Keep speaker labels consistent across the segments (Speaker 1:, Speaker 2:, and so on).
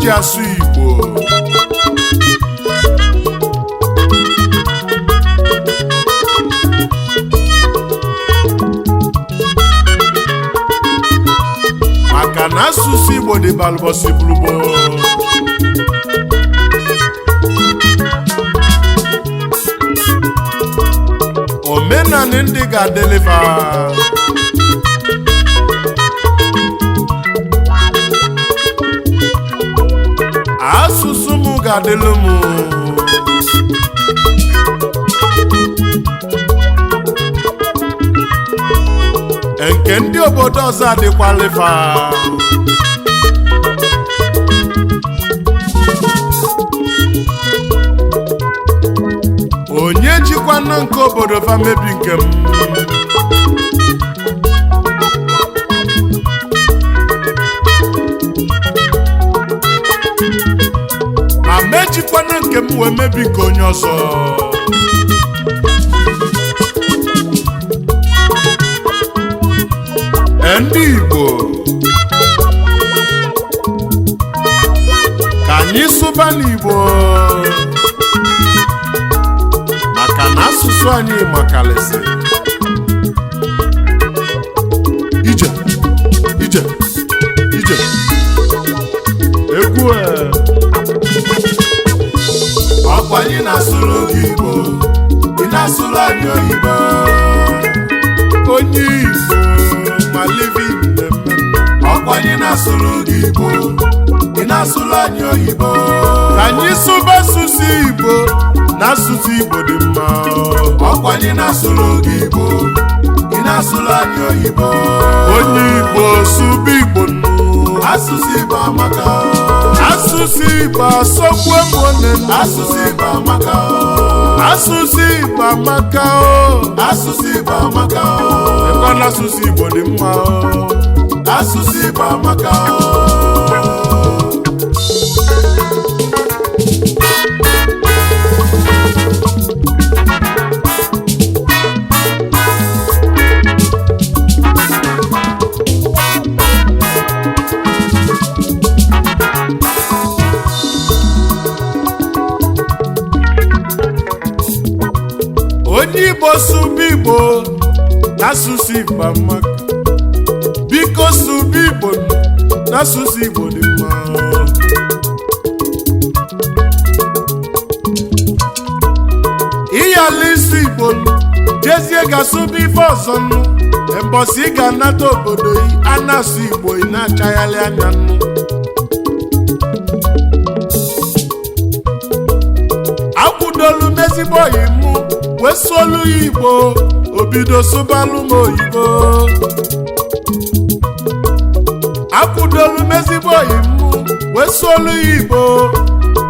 Speaker 1: ji asụ Igbo. Maka na asụsụ Igbo dị balụbọsị bụrụgbo. Omenani ndị ga-adịlịfa. Asụsụ m ga-adịlụ m. Nke ndị obodo ọzọ adịkwalịfa. Onye jikwanụ nke obodo fa mebi nke m. Ma mejikwanụ nke m wee mebi nke onye ọzọ. Ndị Igbo, ka anyị sụba n'Igbo, maka na asụsụ anyị makalịsị. Ije ije ije egwu a.
Speaker 2: Ọkwa anyị na-asụrụ gị Igbo, ị na-asụrụ anyị oyibo.
Speaker 1: Onye Igbo ma living na-eme.
Speaker 2: Ọkwa anyị na-asụrụ gị Igbo, ị na-asụrụ anyị oyibo.
Speaker 1: Ka anyị sụba asụsụ Igbo, na asụsụ Igbo dị mma.
Speaker 2: Ọkwa anyị na-asụrụ gị Igbo, ị na-asụrụ anyị oyibo.
Speaker 1: Onye Igbo sụba Igbo nụ.
Speaker 2: Asụsụ Igbo amaka.
Speaker 1: Asụsụ Igbo asọgbuo m one nụ.
Speaker 2: Asụsụ Igbo amaka.
Speaker 1: Asụsụ Igbo amaka o.
Speaker 2: Asụsụ Igbo amaka.
Speaker 1: Ekwe na asụsụ Igbo dị mma o.
Speaker 2: Asụsụ Igbo amaka.
Speaker 1: Onye Igbo sụba Igbo, na asụsụ Igbo amaka. Biko sụba Igbo nụ, na asụsụ Igbo dị mma. Ịyala isi Igbo nụ, jezie ga-asụba ife ọzọ nụ. Mbọsị ị ga-anata obodo ị a na-asụ Igbo, ị na-achaghalị anya nụ. Akwụdolu m ezigbo oyi mụ wee sụolu ya Igbo, obido sụbalụ m oyibo. Akwụdolu m ezigbo oyi mụ wee sụolu ya Igbo,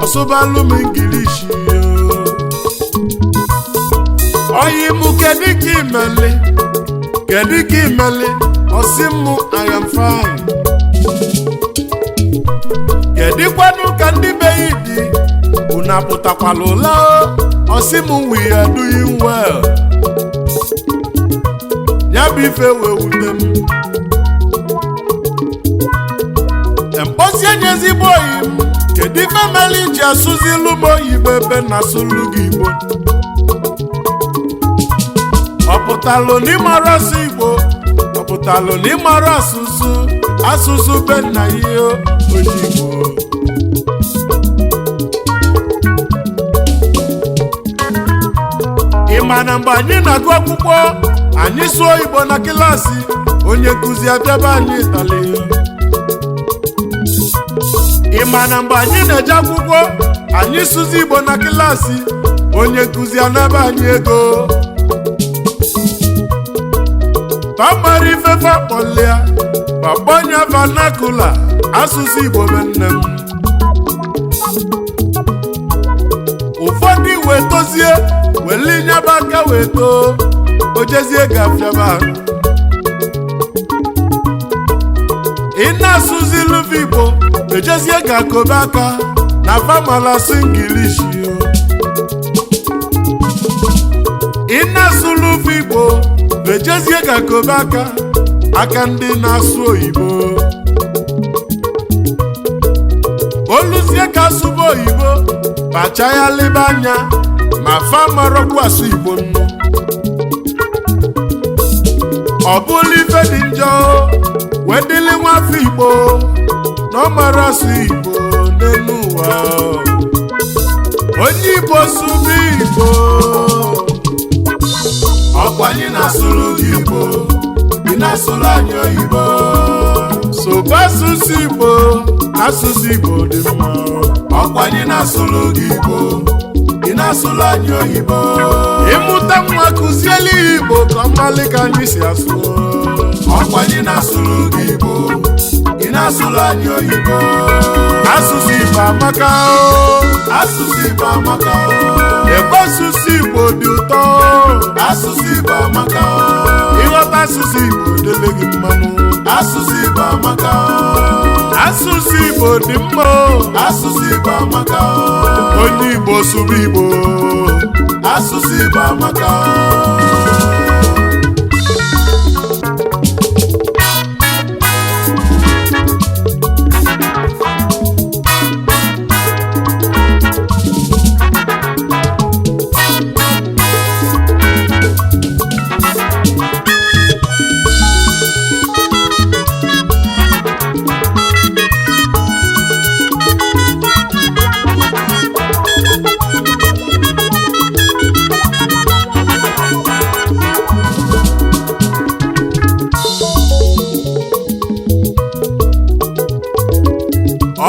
Speaker 1: ọsụbalụ m Ingilishi. Oyi mụ, kedu ka imeli? Kedu ka imeli? Ọsị mụ, "I am fine." Kedụkwanụ ka ndị be ya dị? Unu apụtakwala ụla o? Ọsị m, "We are doing well." Ya bụ ife wee wute m. Mkpọsi enye ezigbo oyi m, kedu ife mere iji asụzilu m oyibo ebe na asụlụ gị Igbo? Ọ pụtalụ na ịmara asụ Igbo? Ọ pụtalụ na ịmara asụsụ asụsụ be nna ya? Onye Igbo, ị ma na mgbe anyị na-agụ akwụkwọ, anyị sụọ Igbo na klaasị, onye nkụzi abịaba anyị ịtalị. Ị ma na mgbe anyị na-eje akwụkwọ, anyị sụzi Igbo na klaasị, onye nkụzi anaba anyị ego. Pamara ifefe akpọlịa kpakpọnya vernacular, asụsụ Igbo be nne m. Ụfọdụ wee tozie wele nyaba aka wee too, ojezie gafiaba. Ị na-asụzilu Igbo, ejezie ga-akobe aka na famala asụ Ingilishi. Ị na-asụlu Igbo, ejezie ga-akobe aka aka ndị na-asụ oyibo. Olu. asụba oyibo kpacha ya lebe anya ma fa marọkwu asụ Igbo nnu. Ọ bụla ife dị njọ wee dịlị nwafọ Igbo na ọ mara asụ Igbo n'elu ụwa. Onye Igbo sụba Igbo.
Speaker 2: Ọkwa anyị na-asụrụ gị Igbo, ị na-asụrụ anyị oyibo.
Speaker 1: Sụba asụsụ Igbo, asụsụ Igbo dị mma.
Speaker 2: Ọkwa anyị na-asụrụ gị Igbo, ị na-asụrụ anyị oyibo.
Speaker 1: Ịmụta nwa kụzielu ya Igbo ka ọ malị ka anyị si asụ.
Speaker 2: Ọkwa anyị na-asụrụ gị Igbo, ị na-asụrụ anyị oyibo.
Speaker 1: Asụsụ Igbo amaka o.
Speaker 2: Asụsụ Igbo amaka o.
Speaker 1: Ebe asụsụ Igbo dị ụtọ.
Speaker 2: Asụsụ Igbo amaka o.
Speaker 1: Ịghọta asụsụ Igbo dele gị mmanụ.
Speaker 2: Asụsụ Igbo amaka o.
Speaker 1: Asụsụ Igbo dị mma o.
Speaker 2: Asụsụ Igbo amaka o.
Speaker 1: Onye Igbo sụrụ Igbo.
Speaker 2: Asụsụ Igbo amaka o.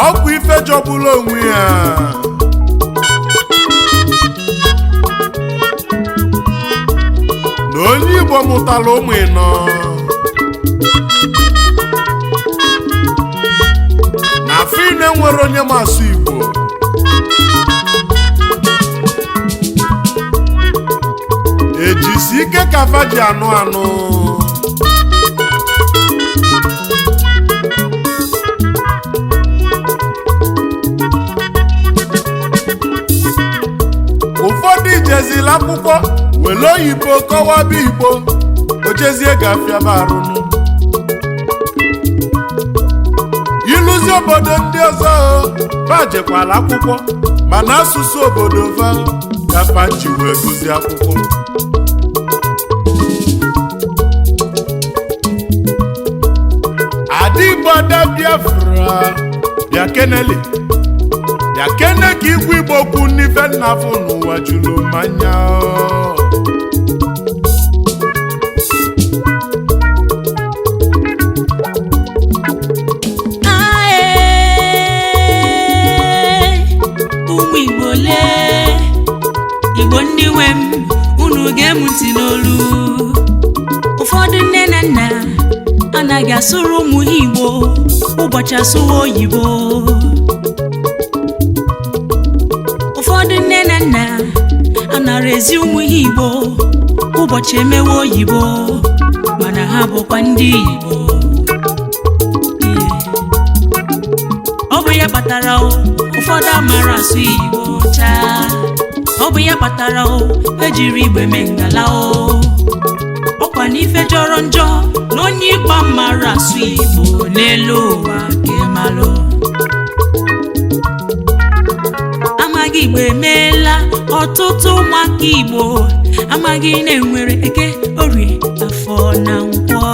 Speaker 1: Ọkwa ife jọgburu onwe ya na onye Igbo mụtara ụmụ ịnọ na fine nwere onye masụ Igbo. Ejisi ike ka fa ji anụ anụ. Ụfọdụ ijezila akwụkwọ were oyibo kọwaba Igbo, ojezie gafiaba arụnụ. Ịlụzi obodo ndị ọzọ fa jekwala akwụkwọ, mana asụsụ obodo fa ka fa ji wee gụzie akwụkwọ. Ada Igbo, ada Biafra, bịa keneli, bịa kene ka igwe Igbo kwu n'ife nnafụ n'ụwa juru mmanya.
Speaker 3: Ae, ụmụ Igbo lee, Igbo ndị nwe m, unu ga-emu ntị n'olu. Ụfọdụ nne na nna anaghị asụrụ ụmụ ha Igbo, ụbọchị asụwa oyibo. Ụfọdụ nne na nna anara ezi ụmụ ha Igbo, ụbọchị emewe oyibo, mana ha bụkwa ndị Igbo. Ọ bụ ya kpatara o ụfọdụ amara asụ Igbo chaa. Ọ bụ ya kpatara o ejiri igbe mee ngala o. Ọkwa n'ife jọrọ njọ na onye ịkpa mara asụ Igbo n'elu ụwa ka ịmalụ. Amaghị Igbo emeela ọtụtụ ụmụaka Igbo amaghị na-enwere Eke, Orie, Afọ na Nkwọ.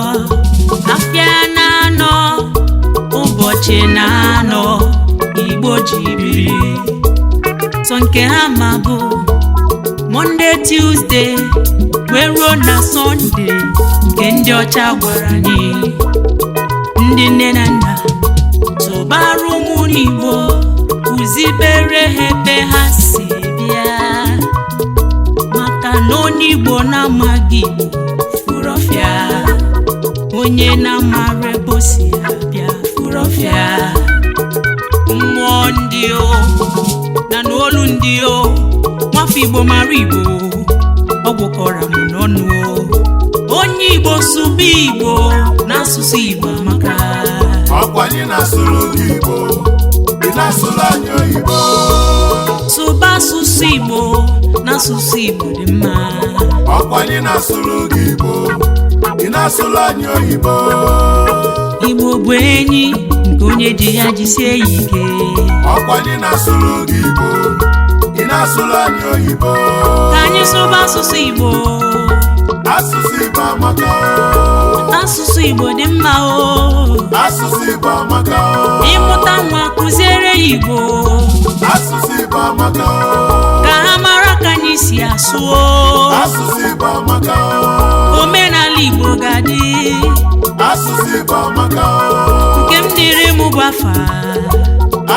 Speaker 3: Afịa na-anọ, ụbọchị na-anọ, Igbo ji biri. Sọ nke ha ma bụ Monday, Tuesday wee ruo na Sunday nke ndị ọcha gwara anyị. Ndị nne na nna tụbara ụmụ n'Igbo, kụzibere ha ebe ha si bịa, maka na onye Igbo na-amaghị Igbo furu ọfịa, onye na-amara ebe o si abịa furu ọfịa. Mmụọ ndị o na n'olu ndị o nwafọ Igbo mara Igbo, ọ gwụkọrọ m n'ọnụ o. Onye Igbo sụba Igbo n'asụsụ Igbo amaka.
Speaker 2: Ọkwa anyị na-asụrụ gị Igbo, ị na-asụrụ anyị oyibo.
Speaker 3: Sụba asụsụ Igbo n'asụsụ Igbo dị mma.
Speaker 2: Ọkwa anyị na-asụrụ gị Igbo, ị na-asụrụ anyị oyibo.
Speaker 3: Igbo bụ enyi. Nke onye ji ya jisie ya ike.
Speaker 2: Ọkwa anyị na-asụrụ gị Igbo, ị na-asụrụ anyị oyibo.
Speaker 3: Ka anyị sụba asụsụ Igbo.
Speaker 2: Asụsụ Igbo amaka.
Speaker 3: Asụsụ Igbo dị mma o.
Speaker 2: Asụsụ Igbo amaka.
Speaker 3: Ịmụta nwa, kụziere ya Igbo.
Speaker 2: Asụsụ Igbo amaka.
Speaker 3: Ka ha mara ka anyị si asụ o.
Speaker 2: Asụsụ Igbo amaka.
Speaker 3: Omenala Igbo ga-adị.
Speaker 2: Asụsụ Igbo amaka.
Speaker 3: Nke m dịrị m bụ afa.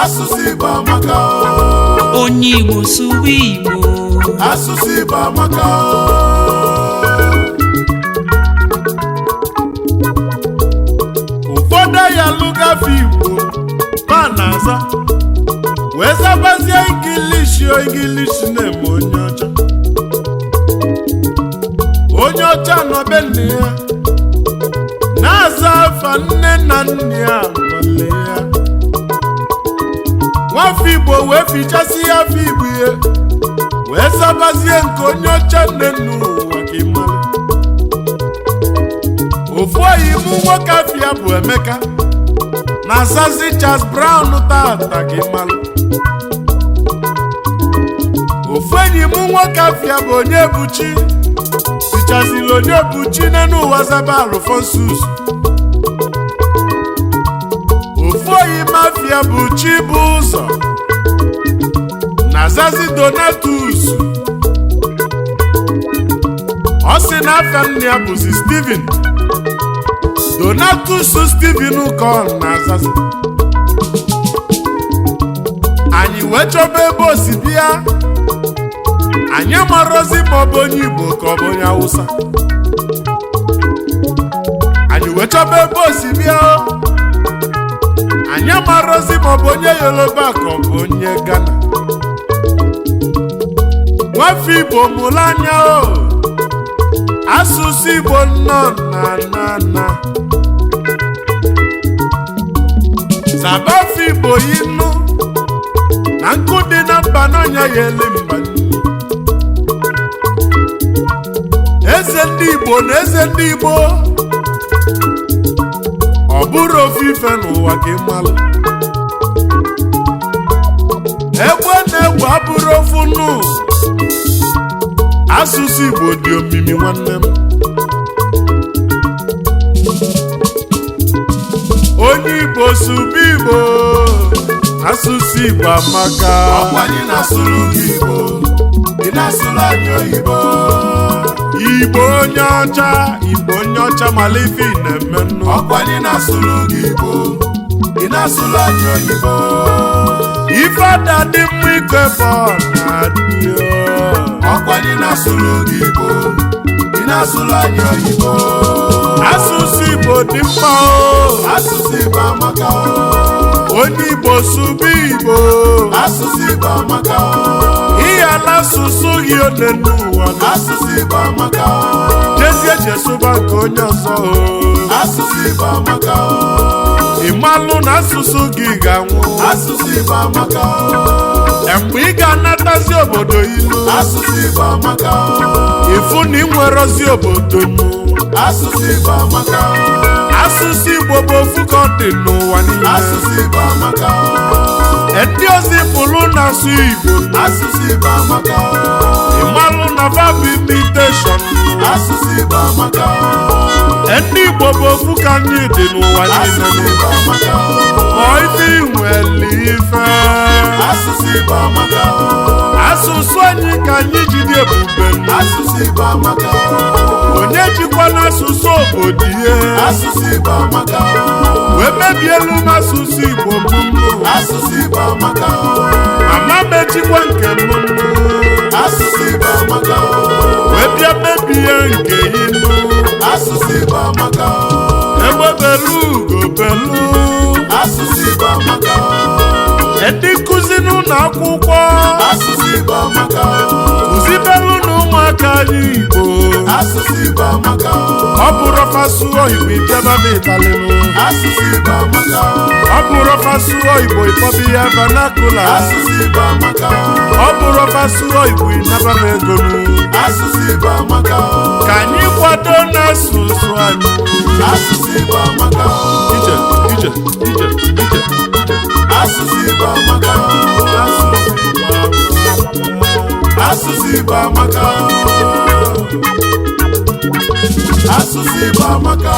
Speaker 2: Asụsụ Igbo amaka.
Speaker 3: Onye Igbo, sụwa Igbo.
Speaker 2: Asụsụ Igbo amaka.
Speaker 1: Ụfọdụ ya lụgafe Igbo ma na-aza, wee zabazie English. English na-eme onye ọcha. Onye ọcha nọ be nne ya na-aza afa nne na nne ya nwale ya. Nwafọ Igbo wee fichasị ya afọ Igbo ya, wee zabazie nke onye ọcha. Nne n'ụwa, ka ị mara, ofu oyi mụ nwoke afịa bụ Emeka na-azazi Charles Brown tata, ka ị malụ. Ofu enyi mụ nwoke afịa bụ onye buchi tichaziri onye buchi n'elu ụwa, zaba Alfonsus. Ofu oyi mafia bụ chi bụ ụzọ na-azazi Donatus. Ọ sị na afa nne ya bụzi Steven Donatus. Steven ka ọ na-azazi. Anyị wee chọba ebe o si bịa. Anyị amarozi ma ọ bụ onye Igbo ka ọ bụ onye Awụsa. Anyị wee chọba ebe o si bịa o. Anyị amarozi ma ọ bụ onye Yoruba ka ọ bụ onye Ghana. Nwafọ Igbo, mụrụ anya o. Asụsụ Igbo nọ na na na zabafọ Igbo inu na nkụ dị na mba n'ọnya ya ele mba nni. Eze ndị Igbo na eze ndị Igbo, ọ bụrụ ofu ife n'ụwa, ka ị malụ. Egbe na egbe abụrụ ofu nnu. Asụsụ Igbo dị omimi, nwanne m. Onye Igbo, sụba Igbo. Asụsụ Igbo amaka.
Speaker 2: Ọkwa anyị na-asụrụ gị Igbo, ị na-asụrụ anyị oyibo.
Speaker 1: Igbo onye ọcha, Igbo onye ọcha, mala ife ị na-eme nnu.
Speaker 2: Ọkwa anyị na-asụrụ gị Igbo, ị na-asụrụ anyị oyibo.
Speaker 1: Ife ada dị mma iko ebe ọ na-adị o.
Speaker 2: Ọkwa anyị na-asụrụ gị Igbo, ị na-asụrụ anyị oyibo.
Speaker 1: Asụsụ Igbo dị mma o.
Speaker 2: Asụsụ Igbo amaka.
Speaker 1: Onye Igbo, sụba Igbo.
Speaker 2: Asụsụ Igbo amaka.
Speaker 1: Ịyala asụsụ gị one n'ụwa na
Speaker 2: Asụsụ Igbo amaka.
Speaker 1: Jezie jesụba nke onye ọzọ o.
Speaker 2: Asụsụ Igbo amaka.
Speaker 1: Ịmalụ na asụsụ gị ga-anwụ.
Speaker 2: Asụsụ Igbo amaka.
Speaker 1: Mgbe ị ga-anatazi obodo ilu,
Speaker 2: Asụsụ Igbo amaka.
Speaker 1: ịfụ na ị nwerozi obodo nụ.
Speaker 2: Asụsụ Igbo amaka.
Speaker 1: Asụsụ Igbo bụ ofu ka ọ dị n'ụwa niile.
Speaker 2: Asụsụ Igbo amaka.
Speaker 1: Ndị ozi pụrụ na-asụ Igbo nụ.
Speaker 2: Asụsụ Igbo amaka.
Speaker 1: Ịmalụ na fa bụ imitation.
Speaker 2: Asụsụ Igbo amaka.
Speaker 1: Ndị Igbo bụ ofu ka anyị dị n'ụwa niile.
Speaker 2: Asụsụ Igbo amaka.
Speaker 1: Ma ife nwere ife.
Speaker 2: Asụsụ Igbo amaka.
Speaker 1: Asụsụ anyị ka anyị ji dị ebube nụ.
Speaker 2: Asụsụ Igbo amaka.
Speaker 1: Onye jikwa n'asụsụ obodo ihe
Speaker 2: Asụsụ Igbo amaka.
Speaker 1: wee mebielu m asụsụ Igbo m nụ.
Speaker 2: Asụsụ Igbo amaka.
Speaker 1: Mama mechikwa nke m nụ.
Speaker 2: Asụsụ Igbo amaka.
Speaker 1: Wee bịa mebie nke inu.
Speaker 2: Asụsụ Igbo amaka.
Speaker 1: Egbe belu, ugo belu.
Speaker 2: Asụsụ Igbo amaka.
Speaker 1: Ndị nkụzi n'ụlọ akwụkwọ,
Speaker 2: Asụsụ Igbo amaka.
Speaker 1: kụzibelu na ụmụaka anyị Igbo.
Speaker 2: Asụsụ Igbo amaka.
Speaker 1: Ọ bụrụ fasụọ Igbo, ịbịaba m ịtalịnụ.
Speaker 2: Asụsụ Igbo amaka.
Speaker 1: Ọ bụrụ fasụọ Igbo, ịkpọbi ya vernacular.
Speaker 2: Asụsụ Igbo amaka.
Speaker 1: Ọ bụrụ fasụọ Igbo, ịnaba m ego nụ.
Speaker 2: Asụsụ Igbo amaka.
Speaker 1: Ka anyị kwado n'asụsụ anyị.
Speaker 2: Asụsụ Igbo amaka.
Speaker 1: Ije, ije, ije.
Speaker 2: Asụsụ Igbo amaka. Asụsụ Igbo amaka.